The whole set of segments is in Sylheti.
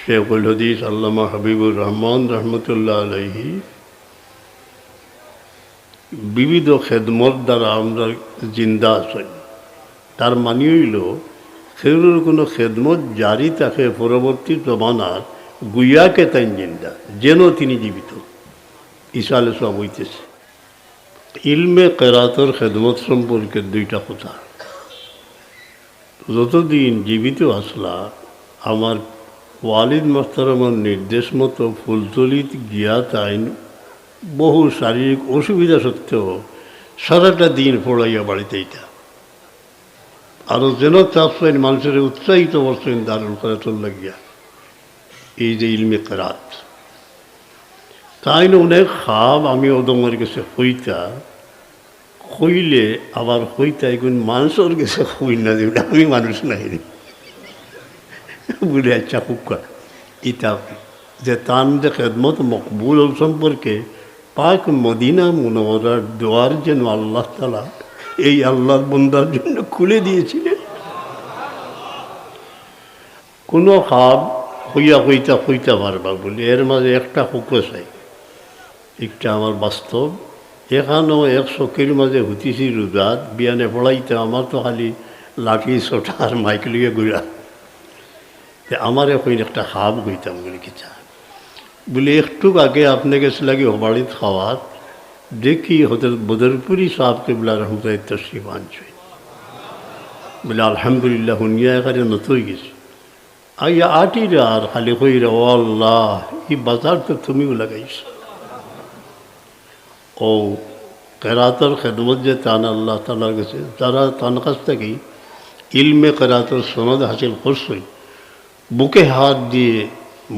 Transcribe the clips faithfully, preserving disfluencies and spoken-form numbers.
শেখুল হাদিস আল্লামা হাবিবুর রহমান রহমতুল্লাহ আলাইহি বিবিধ খেদমত দ্বারা আমরা জিন্দা আছি। তার মানে অইলো, কেউর কোনো খেদমত জারি থাকে পরবর্তী জমানার, গুয়াকে তাইন জিন্দা, যেন তিনি জীবিত। ইসা আলাইহিস সালাম অইতেছে। ইলমে কেরাতর খেদমত সম্পর্কে দুইটা কথা। যতদিন জীবিত আছলা, আমার ওয়ালিদ মোহতারামর নির্দেশ মতো ফুলতলিত গিয়া তাইন বহু শারীরিক অসুবিধা সত্ত্বেও সারাটা দিন পড়াইয়া বাড়িত আইতা। আরো যেন চাচ্ছইন, মানুষরে উৎসাহিত করছইন দারুল কেরাতর লাগিয়া। এই যে ইলমে কেরাত, তাইন অনেক খাব আমি অদমর গেছে কইতা, কইলে আবার কইতা, এগুন মানষর গেছে কই না, যে আমি মানুষ নায় নি। বুলে, আচ্ছা, খুব ইতা যে তান যে খেদমত মকবুল অইল সম্পর্কে পাক মদিনা মুনাওয়ারার দুয়ার যেন আল্লাহ তাআলা এই আল্লাহর বন্দার জন্য খুলে দিয়েছিলেন। কোনো খাব কইয়া কইতা কইতা পারবা বুলে, এর মাঝে একটা হুকো চাই, একটা আমার বাস্তব। এখানেও এক চকির মাঝে হুতিছি রোজাত, বিয়ানে পড়াইতে আমার তো খালি লাঠি, সোটা আর মাইক লইয়া ঘুরা। তে আমারে কইন একটা খাব কইতাম, বুলে, কিতা? বুলে, একটু আগে আপনে গেছলা গি হবাড়িত খাওয়াত, দেখি হযরত বদরপুরি সাহেব কিবলা রহমতুল্লাহ তশরিফ আনছইন। বুলে, আলহামদুলিল্লাহ, হুনিয়া একেবারে নত অই গেছি। আইয়া আটিরা আর খালি কইরা, ও আল্লাহ, ই বাজার তো তুমিও লাগাইছো। ও কেরাতর খেদমত যে তান আল্লাহ তাআলার গেছে, যারা তান কাছ থাকি ইলমে কেরাতর সনদ হাসিল করছইন, বুকে হাত দিয়ে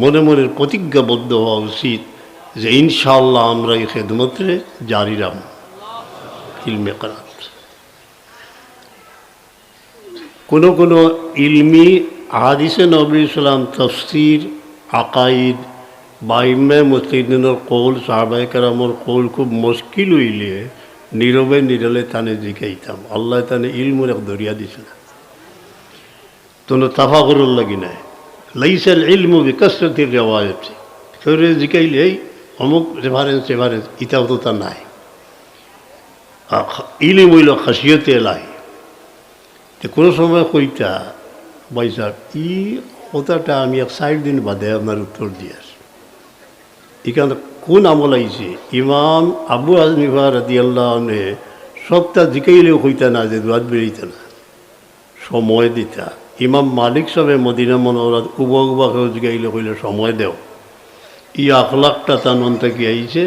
মনে মনে প্রতিজ্ঞাবদ্ধ হওয়া উচিত যে ইনশাআল্লাহ আমরা এই খেদমতরে জারি রাখব। ইলমে কেরাত। কোনো কোনো ইলমি হাদিসে নবী সাল্লাম, তফসির, আকাইদ বা ইমামে মুজতাহিদিনর কৌল, সাহাবায়ে কেরামর কৌল খুব মুশকিল অইলে নীরবে নীরবে তানে জিকাইতাম। আল্লাহ তানে ইলমর এক দরিয়া দিছে না। কোনো তাফাকুরর লাগি নায়। লাইসাল ইলমু বিকাসরাতির রিওয়ায়াত। কেউরে জিকাইলে, এই অমুক রেফারেন্স, রেফারেন্স, ইতাও তো তার নাই। আর খা-, ইলিম অইল খাসিয়তে এলাহি। তে কোনো সময় কইতা, ভাই সাহেব, ই কথাটা আমি এক চাইর দিন বাদে আপনার উত্তর দিয়ার। ইখান কোন আমল আইছে? ইমাম আবু হানিফা রাদিয়াল্লাহু আনহু সবটা জিকাইলেও কইতা না যে দুয়াত বেরিতা না, সময় দিতা। ইমাম মালিক সাহেব মদিনা মনোহরাত উবা উবা কেউ জিকাইলে কইলে সময় দেও। ই আখলাকটা তান মন থাকি আইছে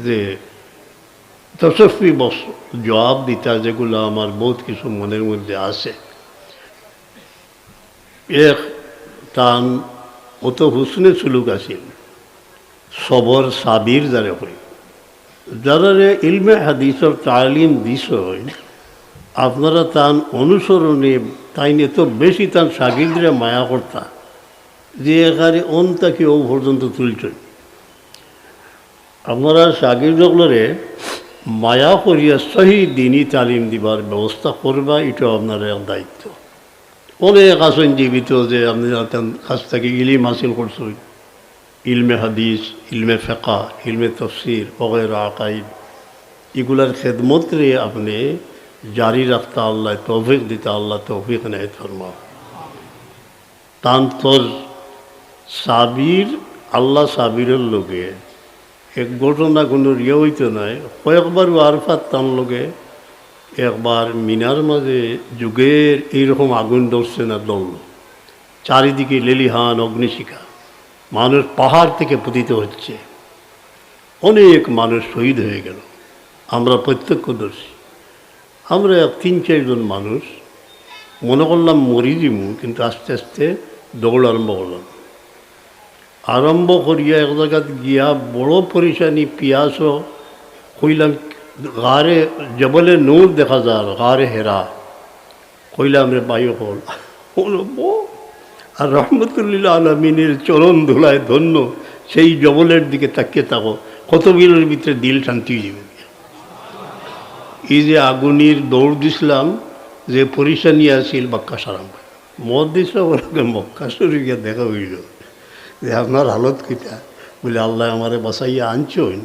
যে তসফি বস জবাব দিতা, যেগুলা আমার বহুত কিছু মনের মধ্যে আছে। এক, তান অত হুসনে সুলুক আছিল, সবর সাবির যারে কই। যারারে ইলমে হাদিসর তালিম দিছইন, আপনারা তান অনুসরণে তাইন এত বেশি তান শাগির্দরে মায়া করতা যে একেবারে অন থাকি ও পর্যন্ত তুলছইন। আপনারা শাগির্দ অকলরে মায়া করিয়া সহি দিনি তালিম দিবার ব্যবস্থা করবা, ইটা আপনার এক দায়িত্ব। অনেক আছইন জীবিত যে আপনে তান কাছ থাকি ইলিম হাসিল করছইন, ইলমে হাদিস, ইলমে ফেকা, ইলমে তফসির, ওগেরা আকাইদ, ইগুলার খেদমতরে আপনে জারি রাখতা আল্লায় তৌফিক দিতা, আল্লায় তৌফিক এনায়েত ফরমাও। তান তজ সাবির, আল্লাহ সাবিরর লগে এক ঘটনা কোনো রিয়া অইতো নায়। কয়েকবার আরফাত তান লগে একবার মিনার মাঝে যুগের এইরকম আগুন ধরছে না, জ্বলল। চারিদিকে লেলিহান অগ্নিশিখা, মানুষ পাহাড় থেকে পতিত হচ্ছে, অনেক মানুষ শহীদ হয়ে গেল। আমরা প্রত্যক্ষদর্শী। আমরা এক তিন চারজন মানুষ মনে করলাম মরি দিমু, কিন্তু আস্তে আস্তে দৌড় আরম্ভ করলাম। আরম্ভ করিয়া এক জাগাত গিয়া বড় পরেশানি, পিয়াসও, কইলাম, গারে জবলে নূর দেখা যার, গারে হেরা। কইলাম, রে ভাই অকল, আর রহমতুল্লিল আলামিনের চরণ ধুলায় ধন্য সেই জবলের দিকে তাকিয়ে থাকো, কত বিলের ভিতরে দিল শান্তি অই যাইবো। এই যে আগুনির দৌড় দিছিলাম, যে পরেশানি আছিল, বাক্কা সারাম। মহদ্দিস সাহেবর লগে মক্কা শরীফ গিয়া দেখা অইল। যে আপনার হালত কিতা? বলে, "আল্লায় আমারে বাঁচাইয়া আনছইন,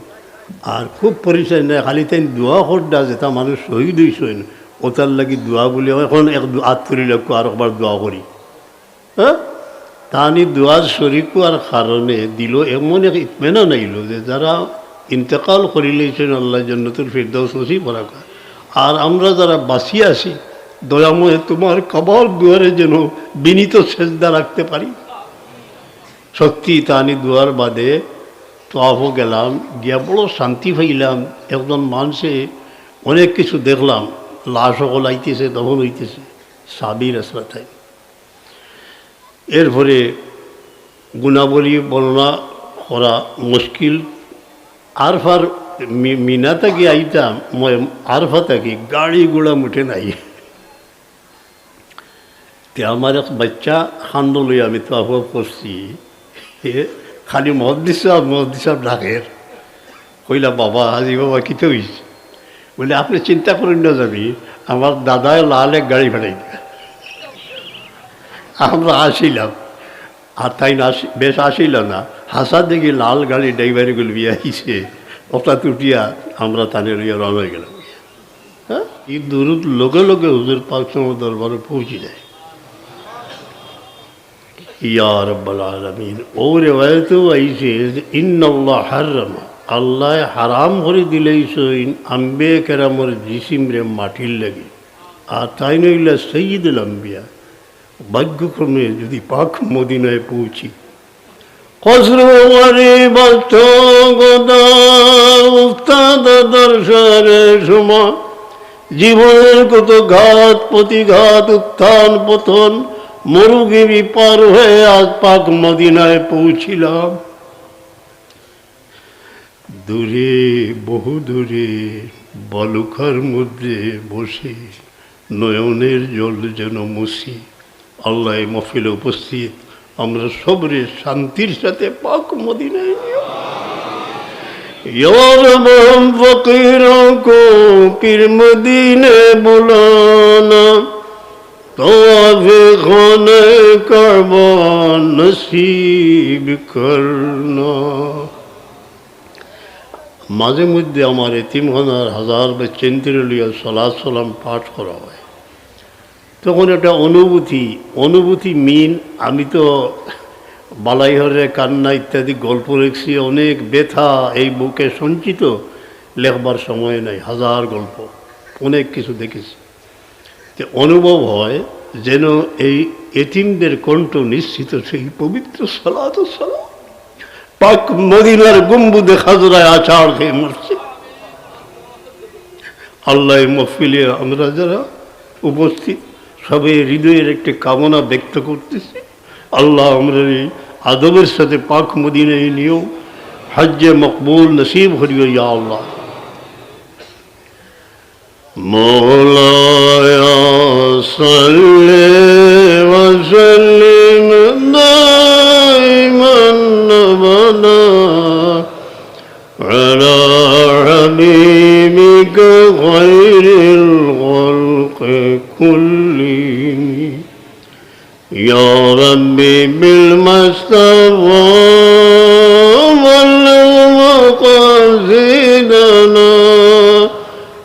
আর খুব পরিচয় নাই, খালি তাইন দোয়া করডা, যেটা মানুষ শহীদ অইছইন, ওটার লাগি দোয়া।" বলে, "এখন এক দু-, আত তুলি লক্ষ্য আর একবার দোয়া করি।" হ্যাঁ, তানি দোয়ার শরিক অওয়ার কারণে দিলো এমন এক ইতমিনান আইলো যে যারা ইন্তেকাল করিলাইছইন, আল্লায় জান্নাতুল ফিরদাউস নসিব করা। আর আমরা যারা বাঁচিয়া আছি, দয়াময় তোমার কাবার দুয়ারে যেন বিনীত সেজদা রাখতে পারি। সত্যি তানি দোয়ার বাদে তোয়াফো গেলাম, গিয়া বড় শান্তি পাইলাম। একজন মানষে অনেক কিছু দেখলাম, লাশ অকল আইতেছে, দফন অইতেছে, সাবির আসরা তাই। এরপরে গুণাবলী বর্ণনা করা মুশকিল। আরফার মি-, মিনা থাকি আইতাম, মই আরফা থাকি গাড়ি ঘোড়া মুঠে নাই। তে আমার এক বাচ্চা খান্দ লই আমি তো আফুয়া করছি, এ খালি মহদ্দিস সাহেব, মহদ্দিস সাহেব ডাকের। কইলা, "বাবা, হাজি বাবা, কিতা অইছে?" বলে, "আপনি চিন্তা করইন না যাবি, আমার দাদায় লাল এক গাড়ি পাঠাই দিবা।" আমরা আসিলাম, আর তাইন আসি-, বেশ আসিলা না, হাছা দেখি লাল গাড়ি ড্রাইভারে গুলবি আইছে, ওটা তুটিয়া আমরা তানে লইয়া রওনা অই গেলাম। হ্যাঁ, এই দুরুদ লগে লগে হুজুর পাক সাল্লাল্লাহু আলাইহি ওয়াসাল্লাম দরবারে পৌঁছি যায়। ইয়া রাব্বাল আলামিন, ও রেওয়ায়তও আইছে যে, "ইন্নাল্লাহ হাররামা", আল্লায় হারাম করি দিলাইছইন আম্বিয়া কেরামর জিসিমরে মাটির লাগি। আর তাইন অইলা সাইয়্যিদুল আম্বিয়া। ভাগ্যক্রমে যদি পাক মদিনায় পৌঁছি, কসর গরিব অষ্ট কথা উস্তাদ দরশারে সময়, জীবনের কত ঘাত প্রতিঘাত, উত্থান পতন, মরুভূমি পার হয়ে আজ পাক মদিনায় পৌঁছিলাম। দূরে, বহু দূরে, বালুকার মধ্যে বসে নয়নের জল যেন মুছি। আল্লাহ, এই মহফিলে উপস্থিত আমরা সবরে শান্তির সাথে পাক মদিনায় নিও। ইয়া রব, হাম ফকিরোঁ কো পীর মদিনে বুলানা, তওয়াফে খানে কাবা নসিব করনা। মাঝে মধ্যে আমার এতিমখানার হাজার বেচেন্তিরে লইয়া সালাত সালাম পাঠ করা হয়, তখন একটা অনুভূতি, অনুভূতি মিন, আমি তো বালাইহরে কান্না ইত্যাদি গল্প লেখছি, অনেক ব্যথা এই বুকে সঞ্চিত, লেখবার সময় নাই, হাজার গল্প, অনেক কিছু দেখেছি। তে অনুভব হয় যেন এই এতিমদের কণ্ঠ নিঃসৃত সেই পবিত্র সালাত ও সালাম। পাক মদিনার গম্বুদে খাজরায় আছাড় খেয়ে মরছে। আল্লাহ, এই মহফিলে আমরা যারা উপস্থিত, সবে হৃদয়ের একটি কামনা ব্যক্ত করতেছি, আল্লাহ, আমরা এই আদবের সাথে পাক মদিনায় নিও, হজ্জে মকবুল নসিব করিও, ইয়া আল্লাহ। مولاي صل وسلم دائما أبدا على حبيبك خير الخلق كلهم. يا ربي بالمصطفى بلغ مقاصدنا.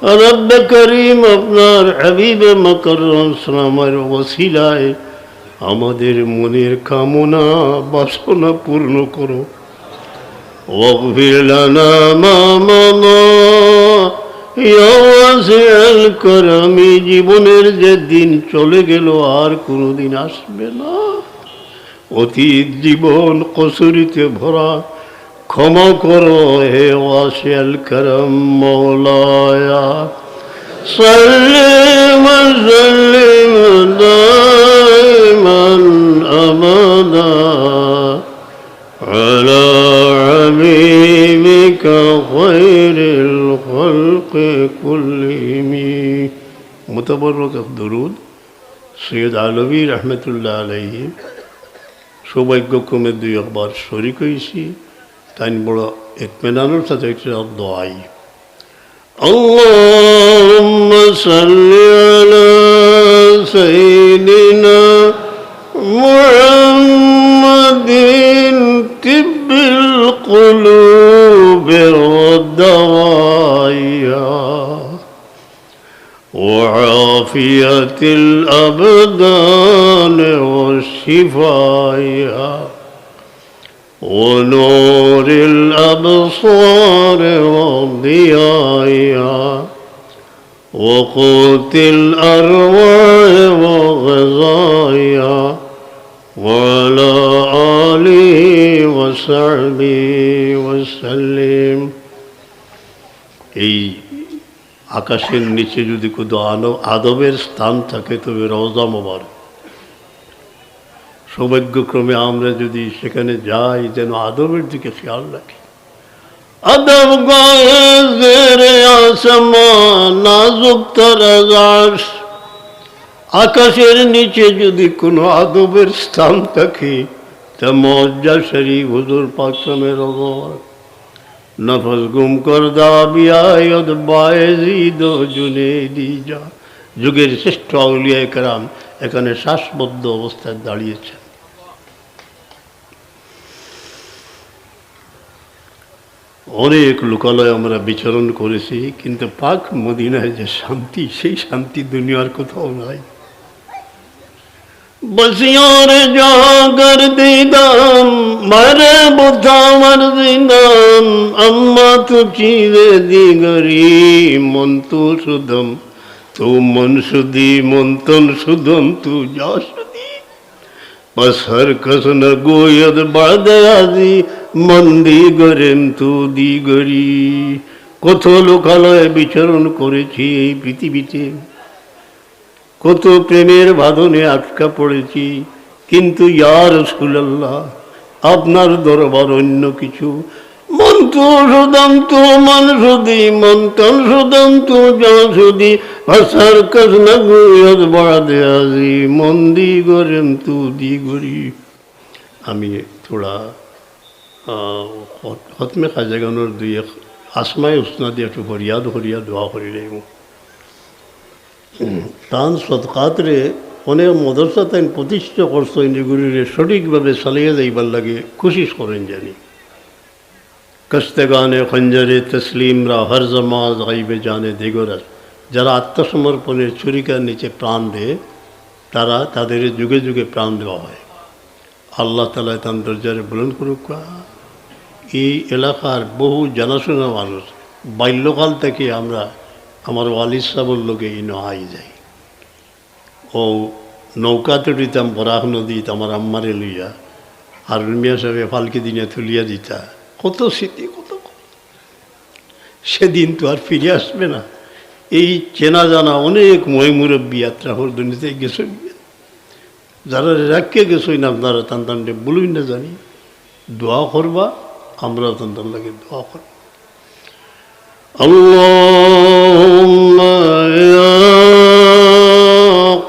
রব্বে করিম, আপনার হাবিবে মুকাররম সাল্লাল্লাহু আলাইহি ওয়াসাল্লামের ওসিলায় আমাদের মনের কামনা বাসনা পূর্ণ করো। واغفر لنا ما مضى يا واسع الكرم। জীবনের যে দিন চলে গেল, আর কোনোদিন আসবে না, অতীত জীবন কসুরিতে ভরা, ক্ষমা করো হে ওয়াসিআল করম। مولاي صل وسلم دائما أبدا على حبيبك خير الخلق كلهم. মুতাবাররক এক দুরুদ সৈয়দ আলভী রহমতুল্লাহ আলাইহি সৌভাগ্যক্রমে দুই একবার শরিক অইছি, তাইন বড় ইতমিনানর সাথে একটা দোয়াই। اللهم صل على سيدنا محمد القلوب والدوايا، وعافية الأبدان والشفايا، ونور الأبصار وضيايا، وقوت الأرواح وغذايا، وعلى آله وصحبه وسلم. এই আকাশের নিচে যদি কোনো আন-, আদবের স্থান থাকে, তবে রওজা মোবারক। সৌভাগ্যক্রমে আমরা যদি সেখানে যাই, যেন আদবের দিকে খেয়াল রাখি। আদব গাহে জেরে আসমান, নাজুক তর আরশ। আকাশের নিচে যদি কোনো আদবের স্থান থাকে, তা মুআজ্জা শরীফ হুজুর পাক সাল্লাল্লাহু আলাইহি ওয়াসাল্লাম। নফস গুম করদা বিয়ায়দ বায়েজিদ ও জুনেদি যা। যুগের শ্রেষ্ঠ আউলিয়ায়ে কেরাম এখানে শ্বাসবদ্ধ অবস্থায় দাঁড়িয়েছেন। অনেক লোকালয়ে আমরা বিচরণ করেছি, কিন্তু পাক মদিনায় যে শান্তি, সেই শান্তি দুনিয়ার কোথাও নাই। بس یار جا گردیدم، مر بتا ورزیدم، اما تو چیز دیگری، من تو شدم، تو من شدی، من تن شدم، تو جا شدی. پس هر کس نگوید بعد ازی، من دیگرم، تو دیگری. কত লোকালয়ে বিচরণ করেছি এই পৃথিবীতে, কত প্রেমের বাঁধনে আটকা পড়েছি, কিন্তু ইয়া রাসূলুল্লাহ, আপনার দরবার অন্য কিছু। من تو شدم، تو من شدی، من تن شدم، تو جا شدی، پس هر کس نگوید بعد ازی، من دیگرم، تو دیگری. আমি থোড়া, আহ, খত-, খতমে খাজা গানোর দুই এক আসমায়ে হুসনা দিয়া একটু ফরিয়াদ করিয়া দোয়া করি লইমু। তান সদকাতরে অনেক মাদ্রাসা তাইন প্রতিষ্ঠা করছইন, এগুলিরে সঠিকভাবে চালাইয়া যাইবার লাগি কোশিশ করইন জানি। کشتگان خنجر تسلیم را هر زمان غیب جان دیگر است. যারা আত্মসমর্পণের ছুরিকার নিচে প্রাণ দেয়, তারা, তাদের যুগে যুগে প্রাণ দেওয়া হয়। আল্লাহ তাআলা তান দরজারে বুলন্দ করুক। এই এলাকার বহু জানাশোনা মানুষ, বাল্যকাল থেকে আমরা আমার ওয়ালিদ সাহেবর লগে ইনো আই যাই। ও নৌকাত উঠিতাম বরাক নদীত আমার আম্মারে লইয়া, হারুন মিয়া সাহেবে ফালকি দিনে তুলিয়া দিতা। কত স্মৃতি, কত কথা। সেদিন তো আর ফিরে আসবে না। এই চেনা জানা অনেক ময় মুরব্বী আত্রাফর দুনিয়াতে গেছে। যারা রাখিয়া গেছইন আপনারা তান তানরে ভুলইন না জানি, দোয়া করবা, আমরা তান তান লাগি দোয়া করব। اللهم يا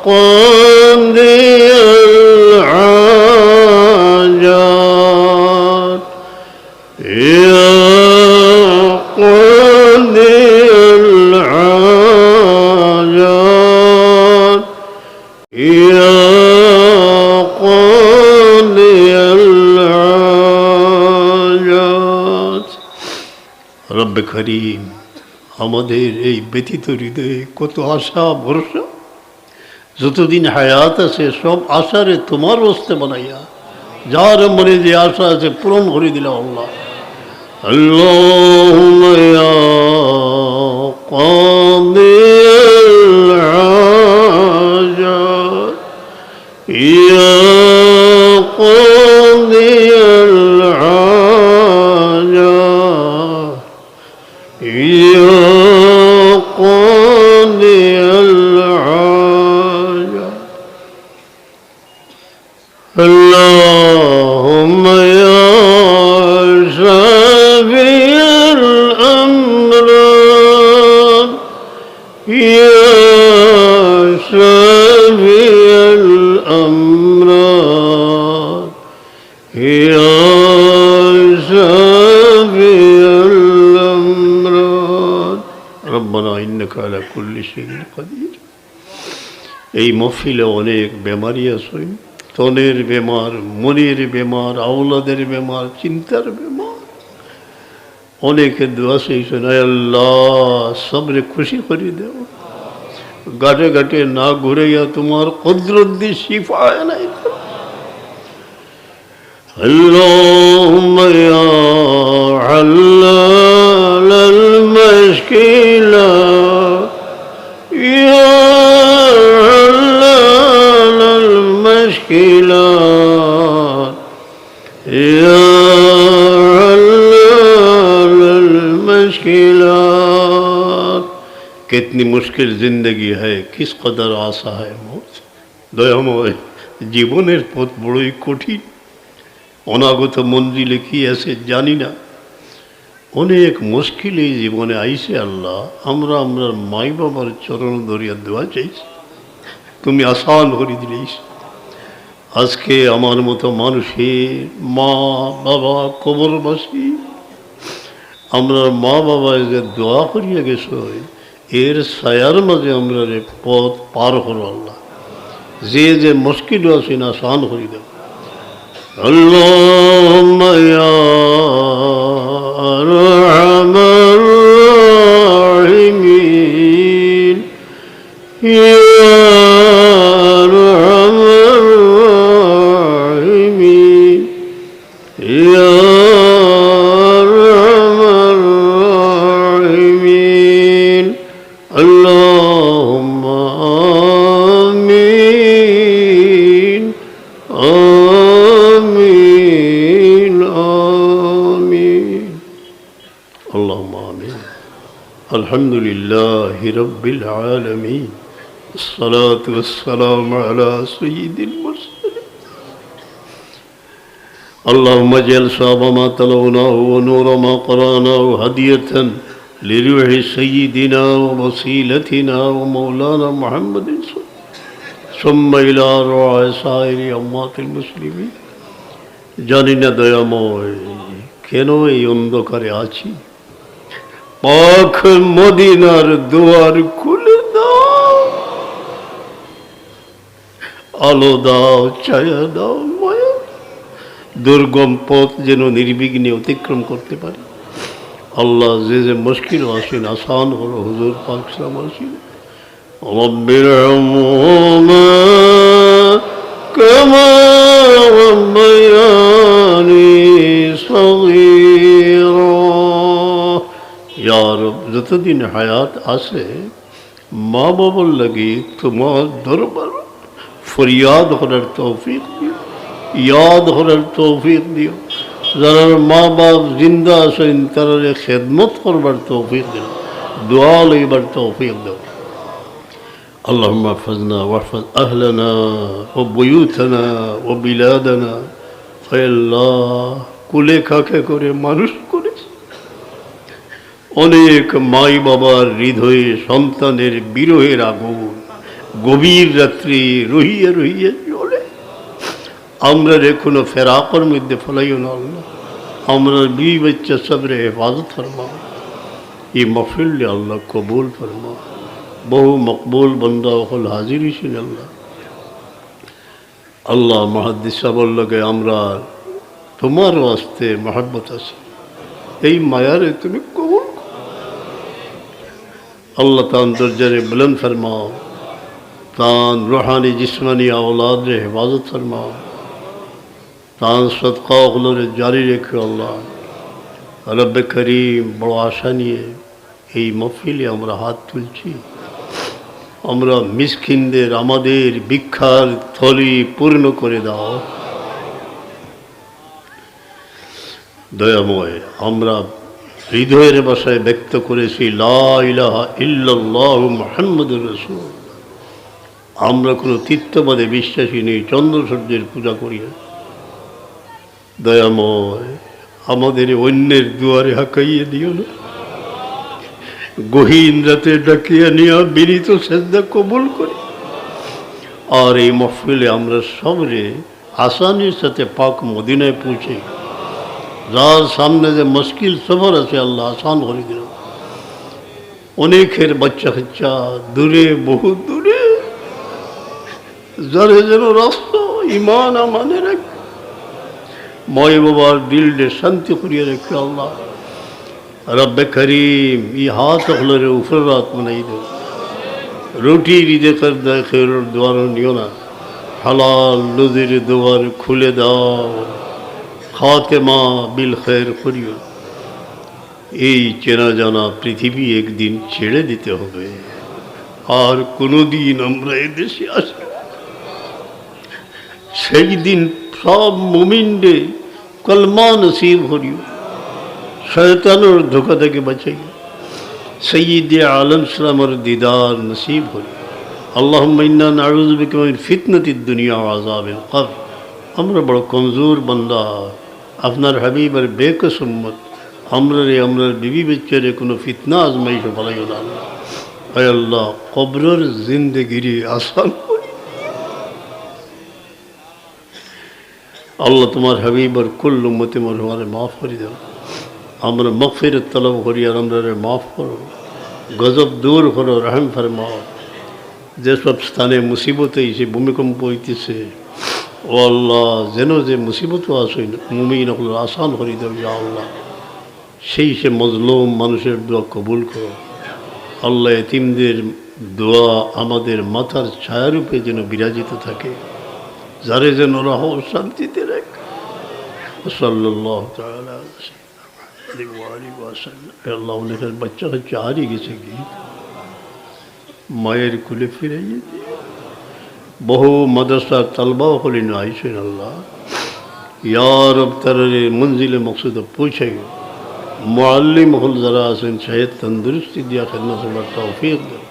قاضي الحاجات، يا قاضي الحاجات، يا قاضي الحاجات. রব্বে করিম, আমাদের এই ব্যথিত হৃদয়ে কত আশা ভরসা, যতদিন হায়াত আছে সব আশারে তোমার ওয়াস্তে বানাইয়া, যার মনে যে আশা আছে পূরণ করি দিলাও আল্লাহ। اللهم يا قاضي الحاجات، يا قاضي الحاجات، يا قاضي الحاجات. اللهم يا شافي الأمراض، يا شافي الأمراض، يا شافي الأمراض. ربنا إنك على كل شيء قدير. এই মহফিলে অনেক বেমারি আছইন, তনের বেমার, মনের বেমার, আওলাদের বেমার, চিন্তার বেমার। অনেকে দোয়া চাইছইন, "আয় আল্লাহ, সবরে খুশি করি দেও, ঘাটে ঘাটে না ঘুরাইয়া তুমার কুদরত দি শিফা এনায়েত করো।" اللهم يا علام المشكلات، يا علام المشكلات، يا علام المشكلات। कितनी मुश्किल जिंदगी है, किस कदर आसा है मौत। দয়াময়, জীবনের পথ বড়ই কঠিন। অনাগত মঞ্জিলে কি আছে জানি না। অনেক মুশকিল এই জীবনে আইছে আল্লাহ। আমরা আমরার মাই বাবার চরণ ধরিয়া দোয়া চাইছি, তুমি আসান করি দিলেই। আজকে আমার মতো মানুষের মা, বাবা, কবরবাসী, আমরার মা বাবায় যে দোয়া করিয়া গেছে, এর ছায়ার মাঝে আমরারে পথ পার করো আল্লাহ। যে যে মুশকিল আছে না, আসান করি দেও। اللهم يا أرحم الراحمين، يا أرحم الراحمين، يا أرحم الراحمين. اللهم آمين، آمين، آمين. اللهم آمين. الحمد لله رب العالمين. الصلاة والسلام على سيد المرسلين. اللهم اجعل ثواب ما تلوناه ونور ما قرأناه هدية لروح سيدنا ووسيلتنا ومولانا محمد، ثم إلى أرواح سائر أموات المسلمين. জানি না দয়াময়, কেন এই অন্ধকারে আছি। পাক মদিনার দুয়ার খুলে দাও, আলো দাও, ছায়া দাও, মায়া। দুর্গম পথ যেন নির্বিঘ্নে অতিক্রম করতে পারি। আল্লাহ, যে যে মুশকিল আছেন, আসান করো, হুজুর পাক সালাম আছেন। رب ارحمهما كما ربياني صغيرا। ইয়া রব, যতদিন হায়াত আছে, মা বাবার লাগি তোমার দরবার ফরিয়াদ করার তৌফিক দিও, ইয়াদ করার তৌফিক দিও। যারার মা বাপ জিন্দা আছেন, তারারে খেদমত করবার তৌফিক দিও, দোয়া লইবার তৌফিক দিও। اللهم احفظنا واحفظ أهلنا وبيوتنا وبلادنا। হে আল্লাহ, কুলে কাকে করে মানুষ করেছ। অনেক মাই বাবার হৃদয়ে সন্তানের বিরহের আগুন গভীর রাত্রে রহিয়া রহিয়া জ্বলে। আমরারে কোনো ফেরাকর মধ্যে ফেলাইও না আল্লাহ। আমরার বিবি বাচ্চা সবরে হেফাজত ফরমাও। এই মাহফিলরে আল্লাহ কবুল ফরমাও। বহু মকবুল বান্দা অকল হাজির হইছেন আল্লাহ। আল্লাহ, মুহাদ্দিস সাহেবর লগে আমরার তোমার ওয়াস্তে মহব্বত আছে, এই মায়ারে তুমি কবুল করো। আল্লাহ তান দরজারে বুলন্দ ফরমাও, তান রুহানি জিসমানি আওলাদরে হেফাজত ফরমাও, তান সদকা অকলরে জারি রেখো আল্লাহ। রব্বে করিম, বড় আশা নিয়ে এই মহফিলে আমরা হাত তুলছি। আমরা মিসকিনদের আমাদের ভিক্ষার থলি পূর্ণ করে দাও। দয়াময়, আমরা হৃদয়ের ভাষায় ব্যক্ত করেছি, লা ইলাহা ইল্লাল্লাহু মুহাম্মাদুর রাসূল। আমরা কোনো তীর্থবাদে বিশ্বাসী নই, চন্দ্র সূর্যের পূজা করি না। দয়াময়, আমাদের অন্যের দুয়ারে হাঁকাইয়া দিও না। গহীন রাতে ডাকিয়া নিয়া বিনীত সেজদা কবুল করি। আর এই মহফিলে আমরা সবরে আসানির সাথে পাক মদিনায় পৌঁছে, যার সামনে যে মুশকিল সফর আছে, আল্লাহ আসান করে দিও। অনেকের বাচ্চা কাচ্চা দূরে, বহু দূরে, যারে যেন রাস্তা ইমান আমানে রাখ, মাই বাবার দিলরে শান্তি করিয়া রাখো আল্লাহ। রব্বে করিম, ই হাত অকলরে উপরর হাত বানাই দেও। রুটি রিজেকর দায় খৈরর দুয়ার নিও না, হালাল রুজির দুয়ার খুলে দাও। খাতেমা বিল খৈর করিও। এই চেনা জানা পৃথিবী একদিন ছেড়ে দিতে হবে, আর কোনোদিন আমরা এদেশে আসি না। সেই দিন সব মুমিনরে কলমা নসিব করিও, শয়তানর ধোকা থেকে বাঁচাইও, সৈয়দে আলম সালামর দিদার নসিব করিও। আল্লাহুম্মা ইন্না নাউযু বিকা মিন ফিতনাতিদ দুনিয়া ওয়া আযাবিল কবর। আমরা বড় কমজোর বান্দা, আপনার হাবিবর বেকস উম্মত। আমরারে, আমরার বিবি বাচ্চারে কোনো ফিতনা আজমাইশো ফালাইও না আল্লাহ। আয় আল্লাহ, কবরর জিন্দেগিরে আসান করি। আল্লাহ, তোমার হাবিবর কুল উম্মতে মরহুমারে মাফ করি দেও। আমরা মাগফিরাত তলব করি, আর আমরারে মাফ করো, গজব দূর করো, রহম ফরমাও। যেসব স্থানে মুসিবত অইছে, ভূমিকম্প অইতেছে, ও আল্লাহ, যেন যে মুসিবত আছে, মুমিন অকলর আসান করি দেও, ইয়া আল্লাহ। সেই সে মজলুম মানুষের দোয়া কবুল করো। আল্লাহ, এতিমদের দোয়া আমাদের মাথার ছায়ারূপে যেন বিরাজিত থাকে। যারে যেন রাখো, শান্তিতে রাখ। সাল্লাল্লাহু তাআলা আলা সাইয়্যিদিনা মুহাম্মাদিন ওয়া আলিহি ওয়া সাল্লাম। এ আল্লাহ, অনেকের বাচ্চা কাচ্চা হারিয়ে গেছে কি? মায়ের কোলে ফিরাইয়া দিও। বহু মাদ্রাসার তালবা অকল ইনো আইছইন আল্লাহ। ইয়া রব, তারারে মঞ্জিলে মকসুদে পৌঁছাইও। মুআল্লিম অকল যারা আছইন, সেহত তন্দুরুস্তি দিয়া খেদমত করার তৌফিক দেও।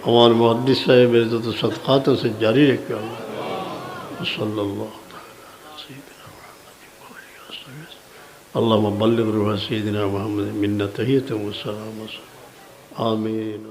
আমার মুহাদ্দিস সাহেবের যত সদকাত আছে, জারি রাখিও আল্লাহ। সাল্লাল্লাহু তাআলা আলা সাইয়্যিদিনা মুহাম্মাদিন ওয়া আলিহি ওয়া সাহবিহি। আল্লাহুম্মা বাল্লিগ রুহা সাইয়্যিদিনা মুহাম্মাদিন মিন্না তাহিয়াতান ওয়া সালামান। আমিন।